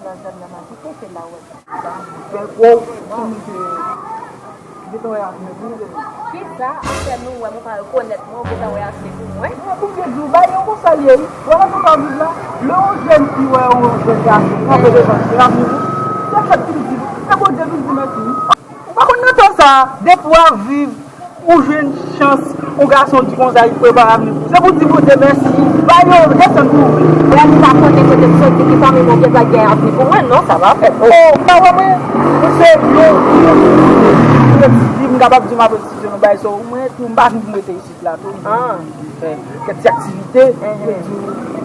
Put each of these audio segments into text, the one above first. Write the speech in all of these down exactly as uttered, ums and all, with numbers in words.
Nan zòn nan, m a kite se la wè. Bèl gwo, pou misye gentan wè avni pou li. Kisa a fè nou wè mwen pa rekonèt mwen, ou gentan wè avni pou mwen? Mwen pou Bondye di w, bagay yo konsa l ye wi. Wè nan sa w viv la, lè yon jèn fi wè yon jèn gason kanpe devan l, se avni pou li. Se fèt pou li di, se Bondye pou li di mèsi wi. Ou pa konn nan tan sa a, depi w ap viv, ou jwenn chans, yon gason di konsa, li prepare avni pou ou. Se pou di Bondye mèsi, ba yo desann pou ou. Wè, nou pa konnen kote m soti, ki fanmi mwen gen pa gen avni pou mwen, non, sa pa fèt. Oh, ou pa wè mwen, mwen se yon, yon, yon, yon ti fi, m kapab di m ap rete sou zòn yon bagay sa, mwen tou, m pa vin pou m rete isit la, tou. Ah. Fè kèk ti aktivite, mhm, epi,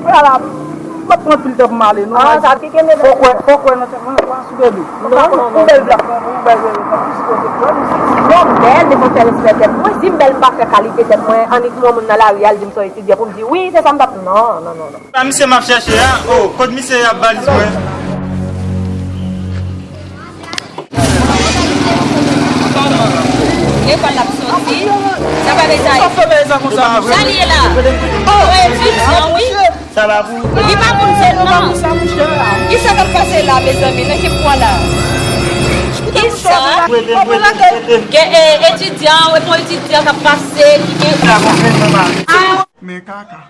vwala, m p ap pran anpil tan pou m ale, non. Ah, sa ki kenbe fòk wè, fòk wè nan tèt mwen, wè sou bebe. Non, non, non. Yon bèl blak, yon bèl bebe, yon ti kote, wè, nou se ti nonm. Bèl, devan fè respè tèt mwen, si m bèl m pa fè kalite tèt mwen, annik m wè moun nan lari a, l di m se yon etidyan pou m di, wi, se sa m t ap, non, non, non, non. Pa misye m ap chèche a, oh, kot misye y ap valiz mwen? Lekòl l ap soti. Sa pa bezwen. Sa fè bezwen konsa. Sa li ye la. Oh, etidyan, wi. Sa pa pou. Li pa pou se non. Kisa k ap pase la, mezanmi? Nan ki pwen la? Kisa? Gen, eh, etidyan, wi, pou etidyan k ap pase, ki gen. Men kaka.